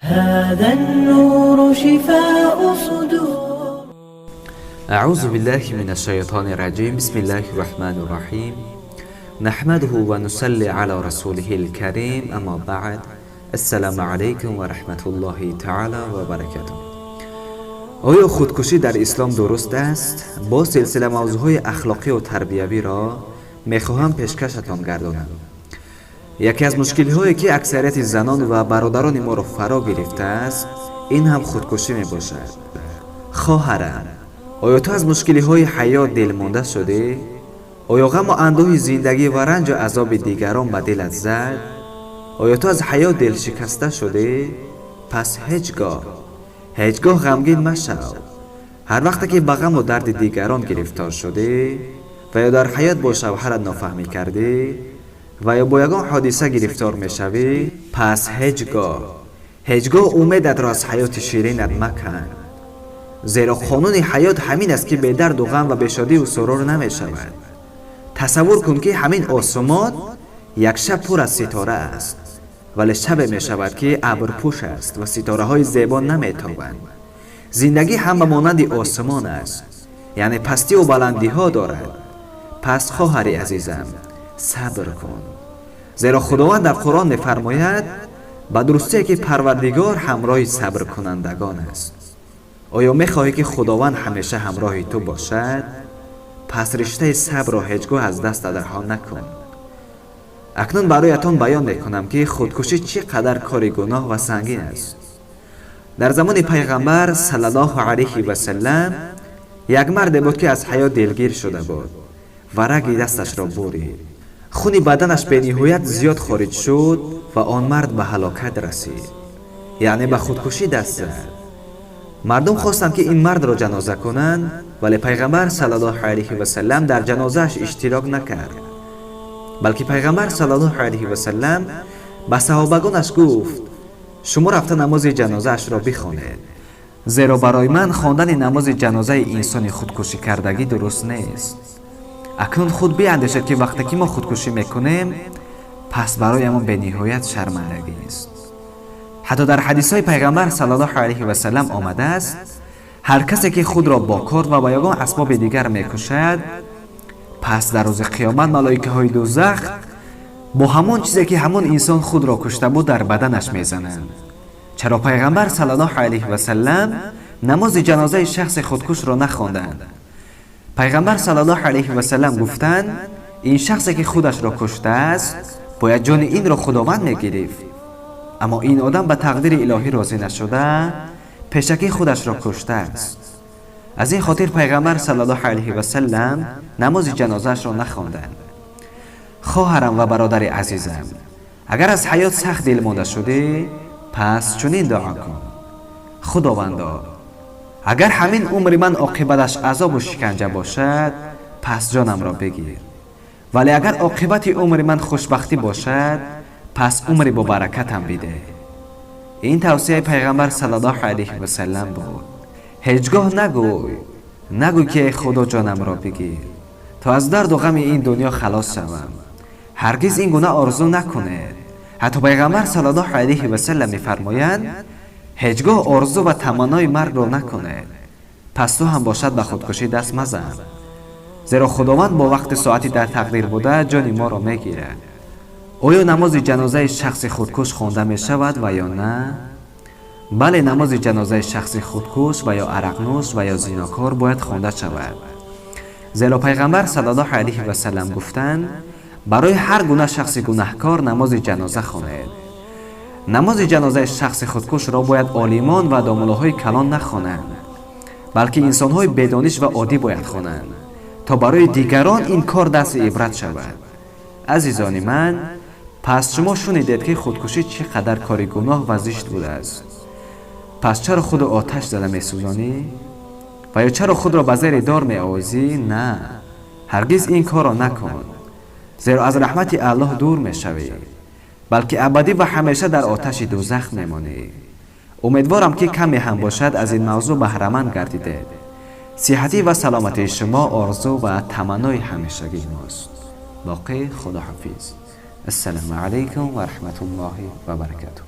هذا النور شفاء صدور. أعوذ بالله من الشيطان الرجيم. بسم الله الرحمن الرحيم. نحمده ونصلي على رسوله الكريم. أما بعد، السلام عليكم ورحمة الله تعالى وبركاته. Оё худкушӣ дар ислом дуруст аст? Боз силсила мавзӯъҳои ахлоқию тарбиявиро мехоҳам пешкашатон гардонам. Яке аз мушкилиҳое, ки аксарияти занон ва бародарони моро фаро гирифтааст, ин ҳам худкушӣ мебошад. Хоҳарам, оё ту аз мушкилиҳои ҳаёт дилмонда шудӣ? Оё ғаму андӯҳи зиндагӣ ва ранҷу азоби дигарон ба дилат зад? Оё ту аз ҳаёт дилшикаста шудӣ? Пас ҳеҷ гоҳ, ҳеҷ гоҳ ғамгин машав. Ҳар вақте ки ба ғаму дарди дигарон гирифтор шудӣ ва ё дар ҳаёт бо шавҳарат нофаҳмӣ кардӣ ва ё бо ягон ҳодиса гирифтор мешавӣ, пас ҳеҷ гоҳ, ҳеҷ гоҳ умедатро аз ҳаёти ширинат макан, зеро қонуни ҳаёт ҳамин аст, ки бедарду ғам ва бешодиву сурур намешавад. Тасаввур кун, ки ҳамин осумон як шаб пур аз ситора аст, вале шабе мешавад, ки абрпӯш аст ва ситораҳои зебо наметобанд. Зиндагӣ ҳам ба монанди осумон аст, яъне пастиву баландиҳо дорад. Пас, хоҳари азизам, сабр кун, зеро Худованд дар Қуръон мефармояд: «Ба дурустие ки Парвардигор ҳамроҳи сабркунандагон аст». Оё мехоҳӣ, ки Худованд ҳамеша ҳамроҳи ту бошад? Пас риштаи сабрро ҳеҷ гоҳ аз даст раҳо накун. Акнун бароятон баён мекунам, ки худкушӣ чӣ қадар кори гуноҳ ва сангин аст. Дар замони Пайғамбар саллаллоҳу алайҳи васалам як марде буд, ки аз ҳаёт дилгир шуда буд ва раги дасташро бурид. Хуни баданаш бениҳоят зиёд хориҷ шуд ва он мард ба ҳалокат расид, яъне ба худкушӣ даст зад. Мардум хостанд, ки ин мардро ҷаноза кунанд, вале Пайғамбар саллаллоҳу алайҳи васалам дар ҷанозааш иштирок накард, балки Пайғамбар саллаллоҳу алайҳи васалам ба саҳобагонаш гуфт: «Шумо рафта намози ҷанозаашро бихонед, зеро барои ман хондани намози ҷанозаи инсони худкушӣ кардагӣ дуруст нест». Акнун худ биандешед, ки вақте ки мо худкушӣ мекунем, пас бароямон бениҳоят шармандагист. Ҳатто дар ҳадисҳои Пайғамбар саллаллоҳу алайҳи васалам омадааст: ҳар касе ки худро бо корд ва ба ягон асбоби дигар мекушад, пас дар рӯзи қиёмат малоикаҳои дӯзах бо ҳамон чизе, ки ҳамон инсон худро кушта буд, дар баданаш мезананд. Чаро Пайғамбар саллаллоҳу алайҳи васалам намози ҷанозаи шахси худкушро нахонданд? Пайғамбар саллаллоҳу алайҳи васалам гуфтанд: ин шахсе, ки худашро куштааст, бояд ҷони инро Худованд мегирифт, аммо ин одам ба тақдири илоҳӣ розӣ нашуда, пешакӣ худашро куштааст. Аз ин хотир Пайғамбар саллаллоҳу алайҳи васалам намози ҷанозаашро нахонданд. Хоҳарам ва бародари азизам, агар аз ҳаёт сахт дилмонда шудӣ, пас чунин дуо кун: «Худовандо, агар ҳамин умри ман оқибаташ азобу шиканҷа бошад, пас ҷонамро бигир, вале агар оқибати умри ман хушбахтӣ бошад, пас умри бобаракатам бидеҳ». Ин тавсияи Пайғамбар саллаллоҳу алайҳи васалам буд. Ҳеҷ гоҳ нагӯй, нагӯй, ки эй Худо, ҷонамро бигир, то аз дарду ғами ин дунё халос шавам. Ҳаргиз ин гуна орзу накунед. Ҳатто Пайғамбар саллаллоҳу алайҳи васалам мефармоянд: «Ҳеҷ гоҳ орзу ва таманнои маргро накунед». Пас ту ҳам бошад, ба худкушӣ даст мазан, зеро Худованд бо вақти соати дар тақдир буда ҷони моро мегирад. Оё намози ҷанозаи шахси худкуш хонда мешавад ва ё на? Бале, намози ҷанозаи шахси худкуш ва ё арақнӯш ва ё зинокор бояд хонда шавад, зеро Пайғамбар саллаллоҳу алайҳи васалам гуфтанд: «Барои ҳар гуна шахси гунаҳкор намози ҷаноза хонед». Намози ҷанозаи шахси худкушро бояд олимон ва домуллоҳои калон нахонанд, балки инсонҳои бедониш ва оддӣ бояд хонанд, то барои дигарон ин кор дарси ибрат шавад. Азизони ман, пас шумо шунидед, ки худкушӣ чӣ қадар кори гуноҳ ва зишт будааст. Пас чаро худро оташ зада месӯзонӣ ва ё чаро худро ба зери дор меовезӣ? На, ҳаргиз ин корро накун, зеро аз раҳмати Аллоҳ дур мешавӣ, балки абадӣ ва ҳамеша дар оташи дӯзах мемонӣ. Умедворам, ки каме ҳам бошад, аз ин мавзӯъ баҳраманд гардидед. Сиҳатӣ ва саломатии шумо орзу ва таманнои ҳамешагии мост. Боқӣ худоҳофиз. Ассалому алайкум ва раҳматуллоҳи ва баракатуҳ.